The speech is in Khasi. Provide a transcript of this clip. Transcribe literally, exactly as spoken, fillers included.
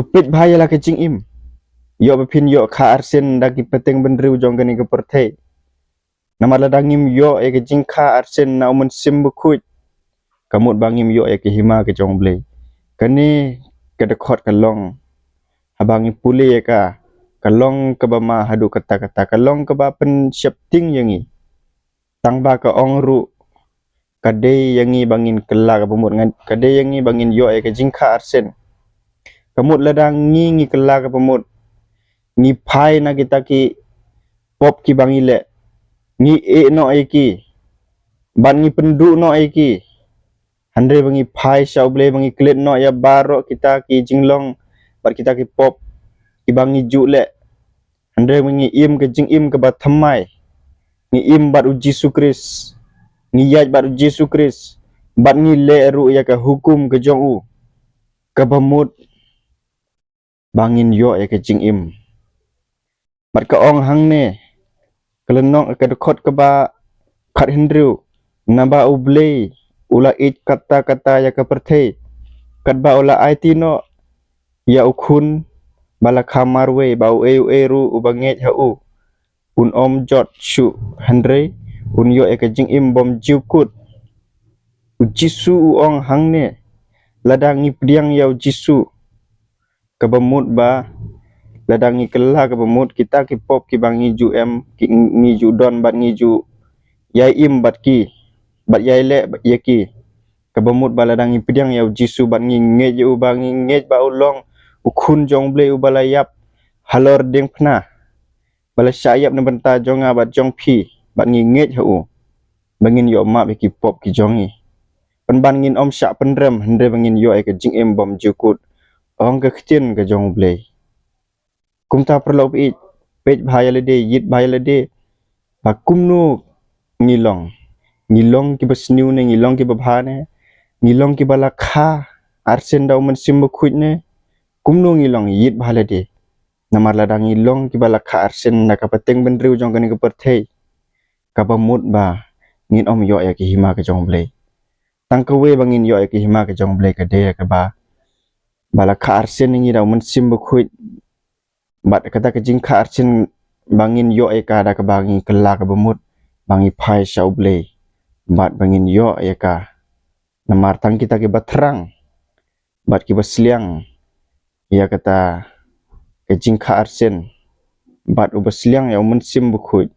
Peit bha ïa la ka jingim. Ïoh ba phin ïoh kha arsien da ki pateng bynriew jong kane ka pyrthei. Namar lada ngim ïoh ïa ka jingkha arsien na u Mynsiem Bakhuid, ka mut ba ngim ïoh ïa ka hima ka jong U Blei. Kane ka dkhot ka long, haba ngi pule ïa ka, ka long kaba ma haduh katta katta, ka long kaba pynsheptieng ïa ngi. Tang ba ka ong ruh, ka dei ïa ngi ba ngin kylla kaba mut, ngan, ka dei ïa ngi ba ngin ïoh ïa ka jingkha arsien. Ka mut lada ngi, ngi kylla kaba mut, ngi phai na kita ki pop kiba ngi leh, ngi ïeh noh ïa ki, bad ngi pynduh noh ïa ki. Hynrei ba ngi phai sha U Blei, ba ngi klet noh ïa baroh kita ki jinglong bad kita ki pop kiba ngi ju leh. Hynrei ba ngi im ka jingim kaba thymmai. Ngi im bad U Jisu Khrist. Ngi ïaid bad U Jisu Khrist. Bad ngi leh ruh ïa ka hukum ka jong u, kaba mut ba ngin ïoh ïa ka jingim. Bad ka ong hangne, ka lynnong, ka dkhot kaba khathynriew, naba U Blei u la ïeit katta katta ïa ka pyrthei, katba u la aiti noh ïa u Khun ba la kha marwei, ba uei uei ruh uba ngeit ha u un ym jot shuh, hynrei un ïoh ïa ka jingim bymjukut. U Jisu u ong hangne, lada ngi pdiang ïa U Jisu, kaba mut ba lada ngi kylla kaba mut, kita ki pop kiba ngi ju em, ki, ngi ju don bad ngi ju ïai im bad ki, bad ïai leh ïa ki. Kaba mut ba lada ngi pdiang ïa U Jisu bad ngi ngeit ïa u, ba ngi ngeit ba u long u Khun jong U Blei uba la ïap halor diengphna, ba la shah ïap na bynta jong nga bad jong phi, bad ngi ngeit ha u, ba ngin ïoh map ïa ki pop ki jong ngi. Pynban ngin ym shah pynrem, hynrei ba ngin ïoh ïa ka jingim bymjukut, ong ka ktien ka jong U Blei. Kumta paralok baieit, peit bha ïa lade, ïit bha ïa lade, ba kumno ngi long. Ngi long kiba sniew ne ngi long kiba bha ne? Ngi long kiba la kha arsien da U Mynsiem Bakhuid ne? Kumno ngi long, ïit bha ïa lade. Namar lada ngi long kiba la kha arsien da ka pateng bynriew jong kane ka pyrthei, kaba mut ba ngin ym ïoh ïa ka hima ka jong U Blei. Tang kawei ba ngin ïoh ïa ka hima ka jong U Blei ka dei kaba, ba la kha arsien ïa ngi da U Mynsiem Bakhuid. Bad kata ka jingkha arsien ba ngin ïoh ïa ka da kaba ngi kylla kaba mut, ba ngi phai sha U Blei, bad ba ngin ïoh ïa ka. Namar tang kita kiba thrang bad kiba sliang ïa kata ka jingkha arsien, bad uba sliang ïa U Mynsiem Bakhuid,